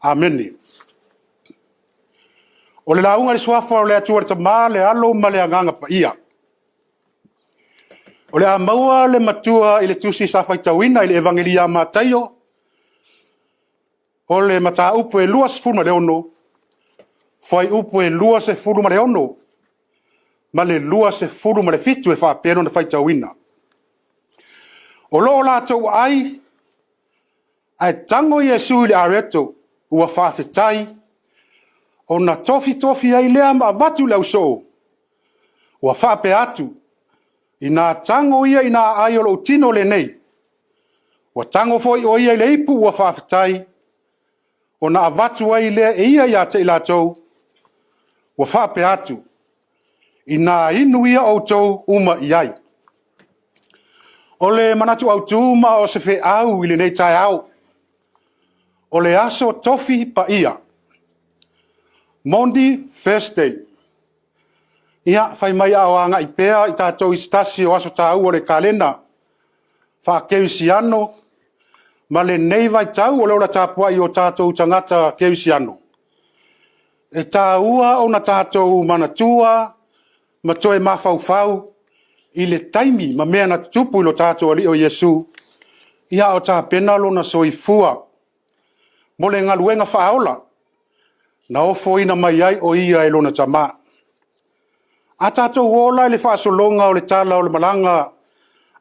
Amene. O le lauga i le Suafa o le Atua le Tama, le Alo ma le Agaga Paia. O le a maua le matua i le tusi sa faitauina i le Evageliga a Mataio, o le mataupu e 26, fuaiupu e 26 ma le 27 e faapea ona faitauina. O lo o latou aai, ae tago Iesu i le areto ua faafetai, ona tofitofi ai lea ma avatu i le ausoo, ua faapea atu, “Ina tago ia ina aai o lou tino lenei.” Ua tago foi o ia i le ipu ua faafetai, ona avatu ai lea e ia ia te i latou, ua faapea atu, “Ina inu ia outou uma i ai.” O le manatu autu ma o se feau i lenei taeao, o le Aso Tofi Paia, Maundy Thursday. Ia, fai mai a o agai pea i tatou i se tasi o aso taua o le kalena faakerisiano ma lenei vaitau o le ola tapuai o tatou tagata kerisiano, e taua ona tatou manatua ma toe mafaufau i le taimi ma mea na tutupu i lo tatou Alii o Iesu, a o tapena lona soifua mo le galuega faaola na ofoina mai ai o Ia e lona Tama. A tatou o la i le faasologa o le tala o le malaga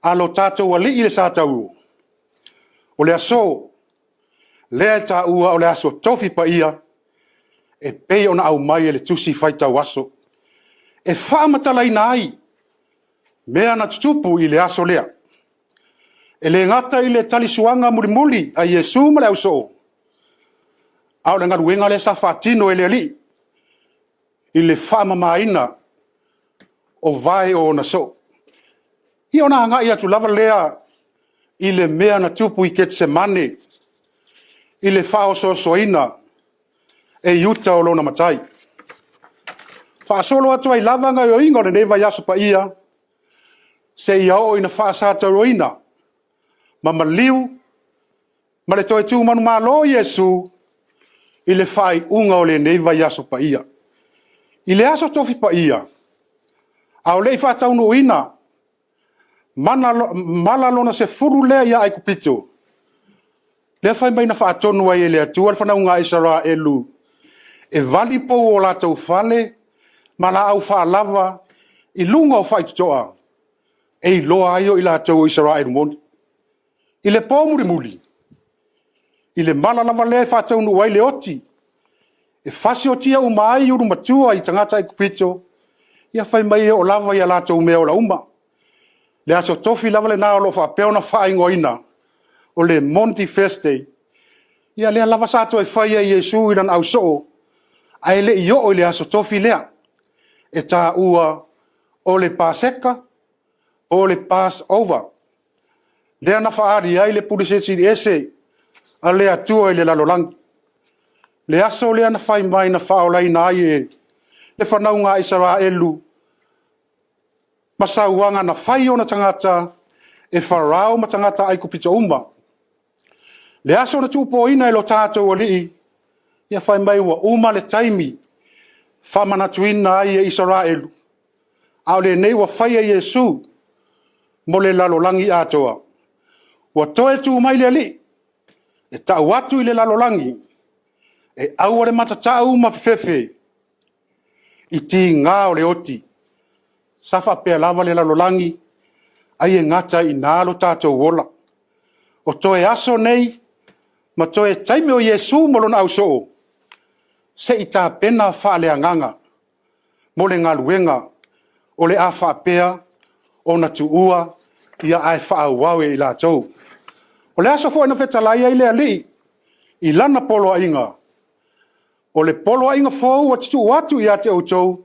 a lo tatou Alii i le sa taua, o le aso, lea e taua o le Aso Tofi Paia e pei ona aumai e le Tusi Faitau Aso, e faamatalaina ai mea na tutupu i le aso lea. E le gata i le talisuaga mulimuli a Iesu ma le ausoo, a o le galuega lea sa faatino e le Alii i le faamamaina o vae o ona soo. Ia ona agai atu lava lea i le mea na tupu i Ketisemane i le faaosoosoaina e Iuta o lona matai. Faasolo atu ai lava gaoioiga o lenei vaiaso paia, seia oo ina faasatauaina ma maliu ma le toe tu manumalo Iesu i le faaiuga o lenei vaiaso paia. I le Aso Tofi Paia, a o le i faataunuuina mala lona 10 lea ia Aikupito, lea fai mai na faatonu ai e le Atua le fanauga a Isaraelu e vali pou o latou fale ma laau faalava i luga o faitotoa e iloa ai o i latou o Isaraelu moni. I le po mulimuli, i le mala lava lea e faataunuu ai le oti, e fasiotia uma ai ulumatua i tagata Aikupito, ia fai mai e oo lava i a latou meaola uma. Le Aso Tofi lava lena o lo o faapea ona faaigoaina o le Maundy Thursday. Ia lea lava sa toe fai ai e Iesu i lana ausoo, ae le i oo i le Aso Tofi lea e taua o le Paseka po o le Passover, lea na faaali ai le pule silisili ese a le Atua i le lalolagi. Le aso lea na fai mai na faaolaina ai e le fanauga a Isaraelu ma sauaga na fai i ona tagata e Farao ma tagata Aikupito uma. Le aso na tuupopoina e lo tatou Alii, ia fai mai ua uma le taimi faamanatuina ai e Isaraelu, a o lenei ua fai e Iesu mo le lalolagi atoa. Ua toe tu mai le Alii e tau atu i le lalolagi, e aua le matatau ma fefefe i tiga o le oti. Sa faapea lava le lalolagi, ai e gata ai i ina lo tatou ola. O toe aso nei ma toe taimi o Iesu ma lona ausoo, se i tapena faaleagaga mo le galuega o le a faapea ona tuua ae faaauau e i latou. O le aso foi na fetalai ai le Alii i lana poloaiga, “O le poloaiga fou ou te tuu atu ia te outou,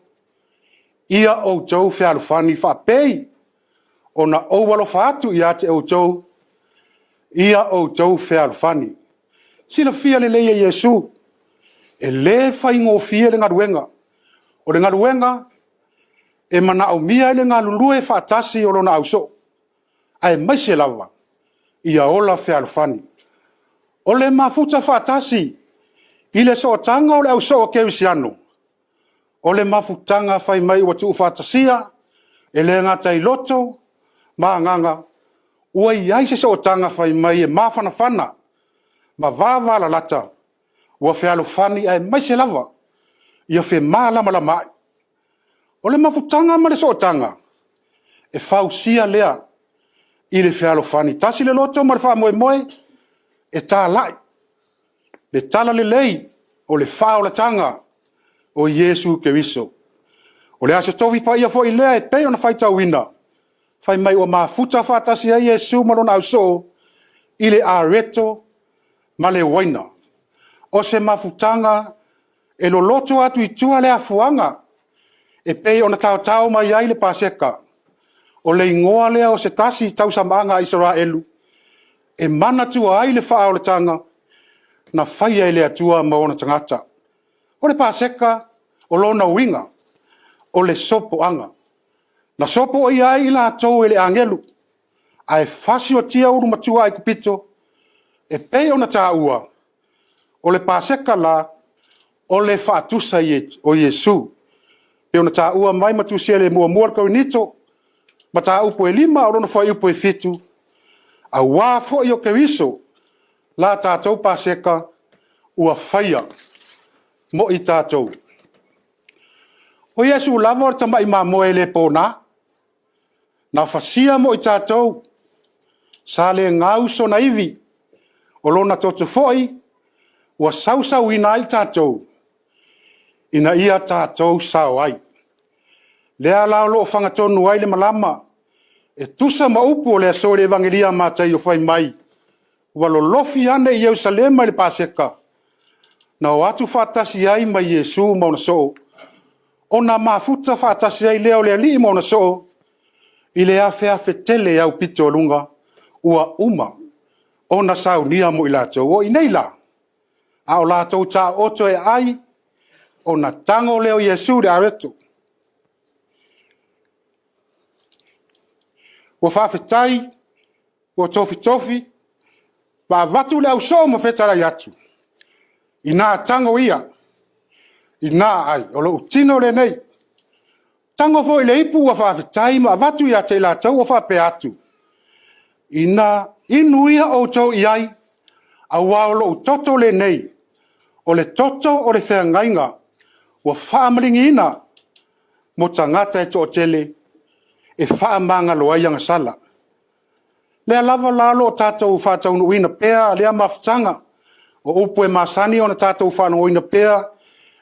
ia outou fealofani faapei ona ou alofa atu ia te outou, ia outou fealofani.” E silafia lelei e Iesu, e le faigofie le galuega. O le galuega e manaomia ai le galulue faatasi o lona ausoo, aemaise lava ia ola fealofani. O le mafuta faatasi I le sootaga o le au soo kerisiano, o le mafutaga fai mai ua tuufaatasia, e le gata i loto ma agaga, ua i ai se sootaga fai mai e mafanafana ma vavalalata ua fealofani aemaise lava ia femalamalamaai. O le mafutaga ma le sootaga, e fausia lea i le fealofani. Tasi le loto ma le faamoemoe, e talai le talalelei o le faaolataga o Iesu Keriso. O le Aso Tofi paia foi lea e pei ona faitauina, fai mai ua mafuta faatasi ai Iesu ma lona ausoo i le areto ma le uaina. O se mafutaga e loloto atu i tua le afuaga e pei ona taotao mai ai le Paseka, o le igoa lea o se tasi tausamaaga a Isaraelu e manatua ai le faaolataga na faia e le Atua ma ona tagata. O le Paseka, o lona uiga, o le sopoaga. Na sopoia ai i latou e le agelu ae fasiotia ulumatua a Aikupito e pei ona taua, o le Paseka la, o le faatusa o Iesu. E pei ona taua mai ma tusia i le 1 Korinito mataupu e 5 lona fuaiupu e 7, aua foi o Keriso la tatou Paseka ua faia mo i tatou. O Iesu lava o le tamai mamoe e le pona, na fasia mo i tatou, sa le gau sona ivi, o lona toto foi ua sausauina ai tatou, ina ia tatou sao ai. Lea la o lo o fangatonu ai le malama e tusa ma upu o le aso i le Evangeli a Mataio fai mai, ua lolofi ane i Yerusalema i le Paseka, na o atu faatasi ai ma Iesu ma ona soo, ona mafuta faatasi ai lea o le Alii ma ona soo i le afeafe tele e aupito ua uma ona saunia mo i latou. O i inei la, a o latou taooto e aai, ona tago lea o Iesu i le areto. Ua faafetai, ua tofitofi ma avatu i le ausoo ma fetalai atu, “Ina tago ia, ina ai, o lou tino lenei.” Tago foi i le ipu ua faafetai ma avatu ia i latou ma faapea atu, “Ina inu ia outou i ai, aua o lou toto lenei, o le toto o le feagaiga ua faamalieina mo tagata e toatele, e faamagalo ai agasala.” O lea lava la o lo o tatou faataunuuina pea lea mafutaga, o upu e masani ona tatou faalogoina pea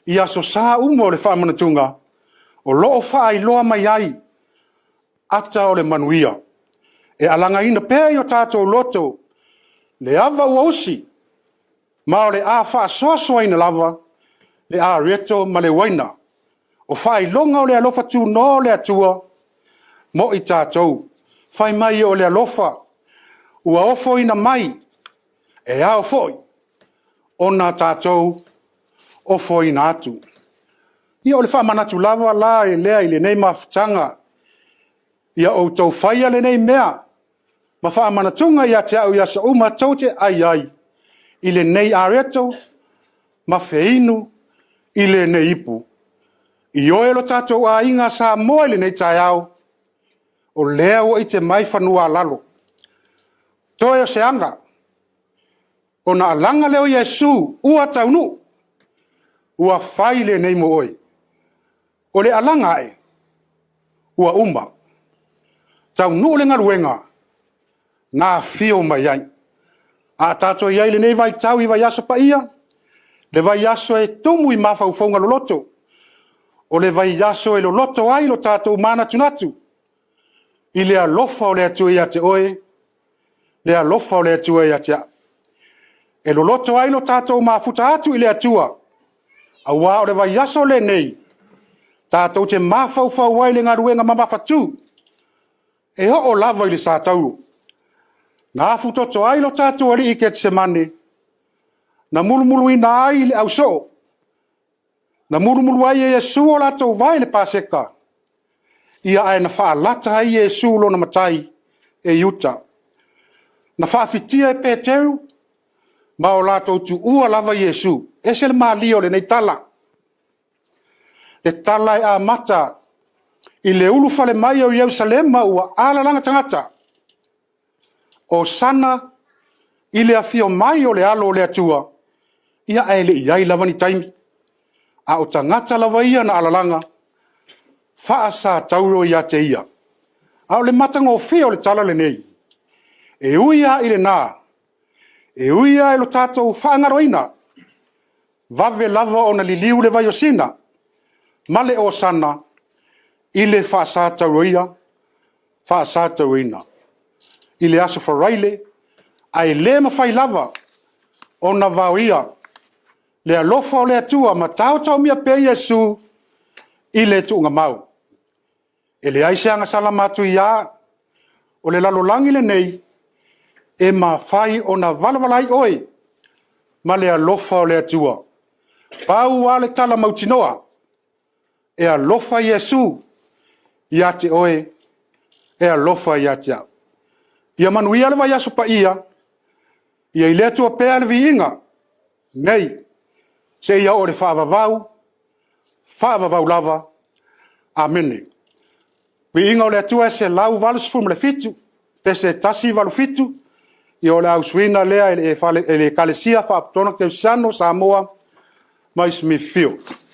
i Aso Sa uma o le faamanatuga, o lo o faailoa mai ai ata o le manuia. E alagaina pea i o tatou loto le ava ua usi, ma o le a faasoasoaina lava le areto ma le uaina, o faailoga o le alofa tunoa o le Atua mo i tatou. Fai mai o le alofa ua ofoina mai, e ao foi ona tatou ofoina atu. Ia o le faamanatu lava la lea i lenei mafutaga, ia outou faia lenei mea ma faamanatuga ia te au i aso uma tou te ai ai i lenei areto ma feinu i lenei ipu. Ioe lo tatou aiga Samoa i lenei taeao, o lea ua ite mai fanua a lalo, toe o se aga ona alaga lea o Iesu ua taunuu, ua fai lenei mo oe. O le alaga ae ua uma, taunuu le galuega na afio mai ai. A tatou i ai i lenei vaitau i vaiaso paia, le vaiaso e tumu i mafaufauga loloto, o le vaiaso e loloto ai lo tatou manatunatu i le alofa o le Atua ia te oe, le alofa o le Atua ia te au. E loloto ai lo tatou mafuta atu i le Atua, aua o le vaiaso lenei tatou te mafaufau ai i le galuega mamafatu e oo lava i le satauro, na afutoto ai lo tatou Alii i Ketisemane, na mulumuluina ai le ausoo, na mulumulu ai e Iesu o latou vae i le Paseka, ae na faalata ai Iesu lona matai e Iuta. Na faafitia e Peteru Ma o latou tuua lava Iesu. E ese le malie o lenei tala. Le tala e amata i le ulufale mai o Ierusalema ua alalaga tagata, Hosana i le afio mai o le Alo o le Atua, ia ae le i i ai lava ni taimi, a o tagata lava ia na alalaga, faasa tauro ia te ia. A o le matagofie o le tala lenei, e ui lava i lena, e ui lava i lo tatou faagaloina, vave lava ona liliu le vaiosina ma le Osana i le faasatauroina i le Aso Faraile, ae le mafai lava ona vaoia le alofa o le Atua ma taotaomia pea Iesu i le tuugamau. E leai se agasala matuia o le lalolagi lenei e mafai ona valavala ai oe ma le alofa o le Atua. Pau lava le tala mautinoa, e alofa Iesu ia te oe, e alofa ia te au. Ia manuia le vaiaso paia, ia i le Atua pea le viiga nei seia oo i le faavavau, faavavau lava. Amene. Viiga o le Atua e 187.187, ia o le a usuina lea e le Ekalesia Faapotopotoga Kerisiano o Samoa mai Smithfield.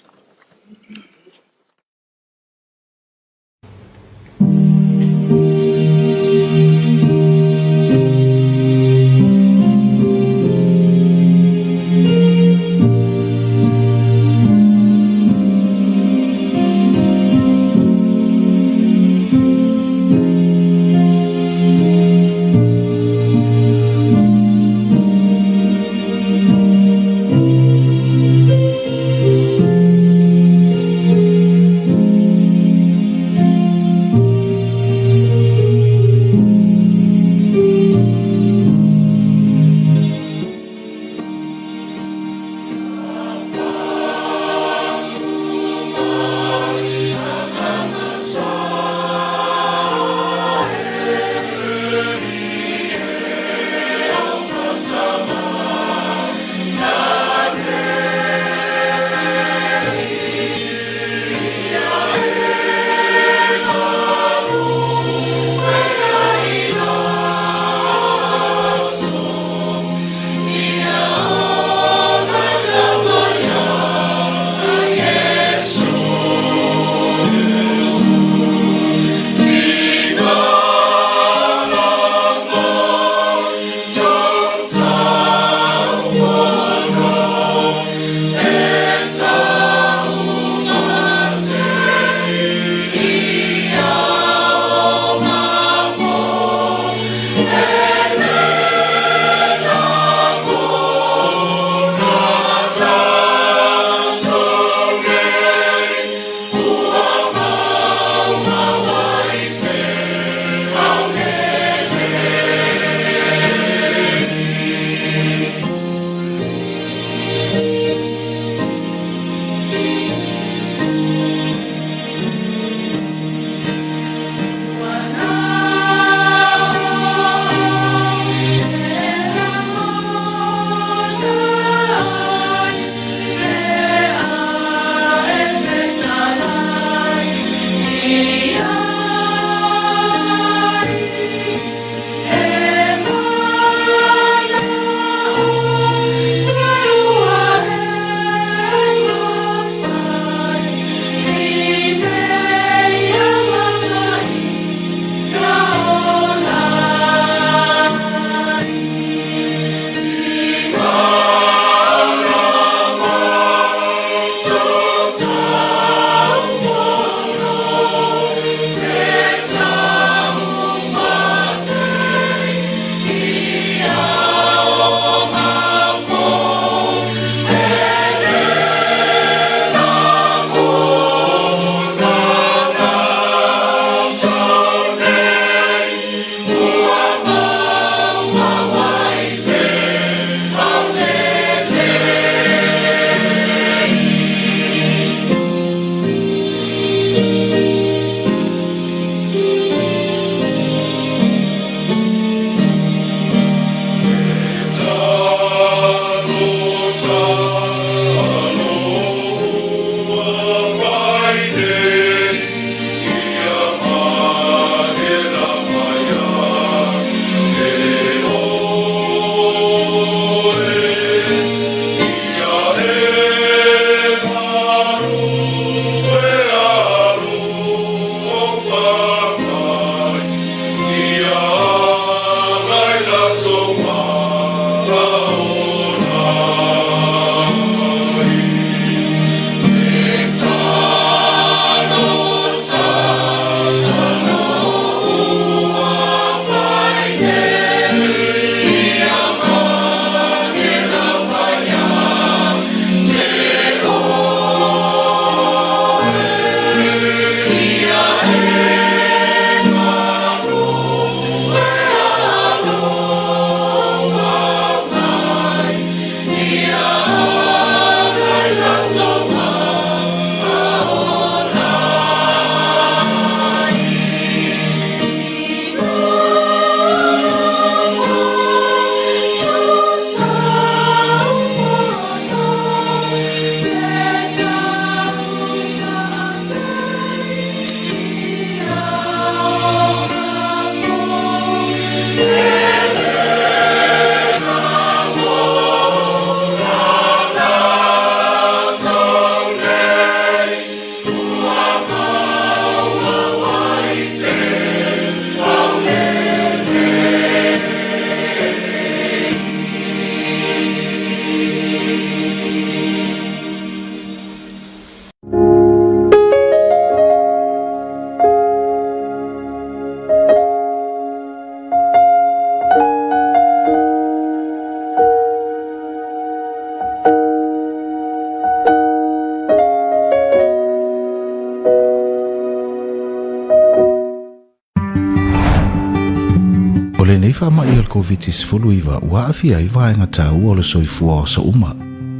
faamai o le Koviti-19 ua aafia ai vaega taua o le soifua o aso uma.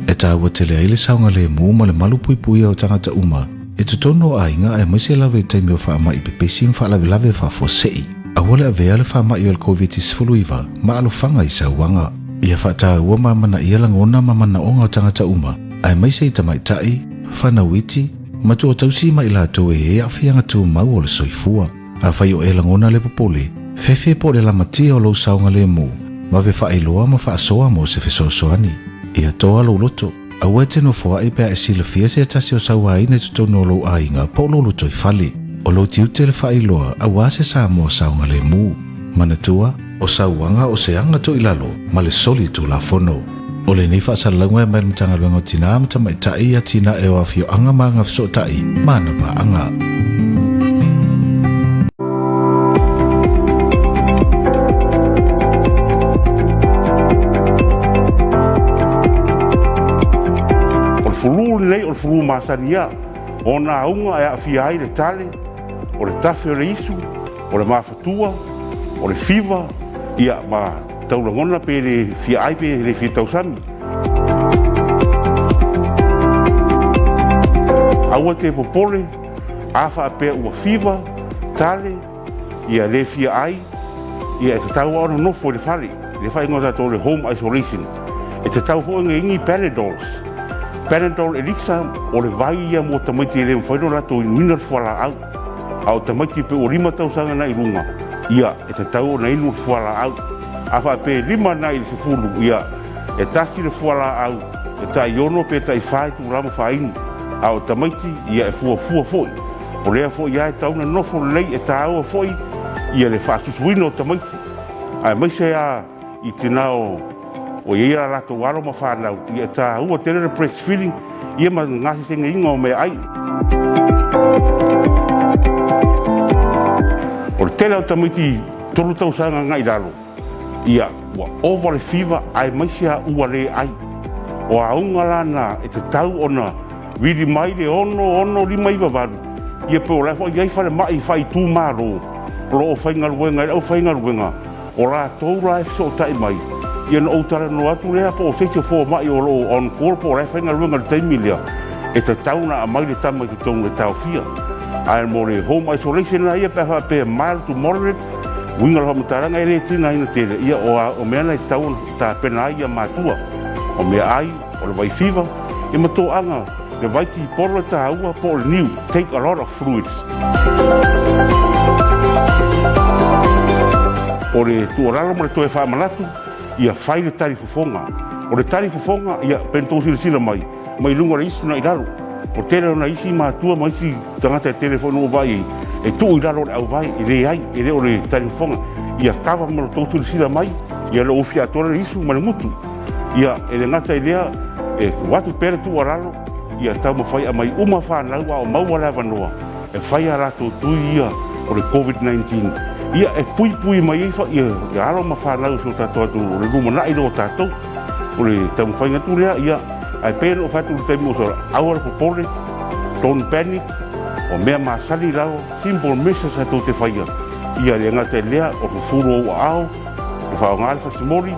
E taua tele ai le saogalemu ma le malupuipuia o tagata uma i totonu o aiga aemaise lava i taimi o faamai pepesi ma faalavelave faafuasei. Aua le avea le faamai o le Koviti-19 ma alofaga i sauaga. Ia faataua ma amanaia lagona ma manaoga o tagata uma aemaise i tamaitai, fanau iti, matua tausi ma i latou e i ai aafiaga tumau o le soifua. Afai o e lagona le popole, fefe po o le lamatia o lou saogalemu, vave faailoa ma faasoa mo se fesoasoani. Ia toa lou loto. Aua e te nofoaʻi pe a e silafia se tasi o sauaina i totonu o lou aiga po o lou lotoifale. O lou tiute le faailoa aua se Samoa saogalemu. Manatua, o sauaga o se aga toilalo ma le soli tulafono. O lenei faasalalauga e mai le Matagaluega o Tinā ma Tamaitai i atinae o afioaga ma agafesootai ma ana paaga. O le fulu lenei o le fulu masani lava, o ona auga e aafia ai le tale, o le tafe o le isu, o le mafatua, o le fiva, ia ma taulagona pe le fia ai pe le fia tausami. Aua te popole, a faapea ua fiva, tale, ia le fia ai, ia e tatau lava ona nofo i le fale, le faaigoa tatou le home isolation. E tatau foi ona ini Panadols. Panadol Elixir, o le vai ia mo tamaiti e le mafai ona latou inuina le fualaau. A o tamaiti pe ua 5 tausaga na i luga, ia, e tatau ona inu le fualaau. A faapea e 5 na i le 10, ia, e tasi le fualaau, e tai 6 pe tai 4 itula ma faainu. A o tamaiti, ia, e fuafua foi. O lea foi lava e tatau ona nofo lelei, e taua foi ia le faasusuina o tamaiti, aemaise lava i tina o ua i ai a latou alo ma fanau, ia e taua tele le breastfeeding ia ma le gasesegaiga o meaai. O le tele o tamaiti 3 tausaga agai i lalo, ia ua ova le fiva aemaise lava ua le ai. O auga la na e tatau ona vili mai le 6, 6, 5, 9, 8, ia pe o la e foi i ai falemai faaitumalo o lo o faigaluega i le aufaigaluega, o latou la e fesootai mai, ia ona ou talanoa atu lea po o se isi o fomai o lo o on call po o la e faigaluega i le taimi lea, e tatau ona aumai le tama i totonu e taofia. Ae mo le home isolation la ia pe a faapea e mild to moderate, uiga o le faamatalaga e le tigaina tele, ia o mea na e tatau ona tapena ai ia matua. O meaai, o le vai fiva, ia ma toaga le vai tipolo e taua po o le niu, take a lot of fluids. O le tuualalo ma le toe faamanatu, ia fai le tali fofoga. O le tali fofoga, ia, pe na tou silasila mai, mai luga o le isu na i lalo. O tele ona isi matua ma isi tagata e tele foi na ou vaai ai, e tuu i lalo o le auvae, e leai, e le o le tali fofoga. Ia kava ma lo tou silasila mai, ia le ufi atoa le isu ma le gutu. Ia, e le gata i lea, e tuu atu pea le tuualalo, ia taumafai aumai uma fanau a o maua le avanoa e fai a latou tui ia o le Covid-19, ia e puipui mai ai ia alo ma fanau o si o tatou atunuu, o le lumanai lea o tatou. O le taumafaiga atu lea, ia, ae pei ona ou fai atu i le taimi ua sola, aua le popole, don't panic, o mea masani lava, simple measures tatou te faia, ia le gata i lea, o fufulu ou aao, o faaaoga le fasimoli.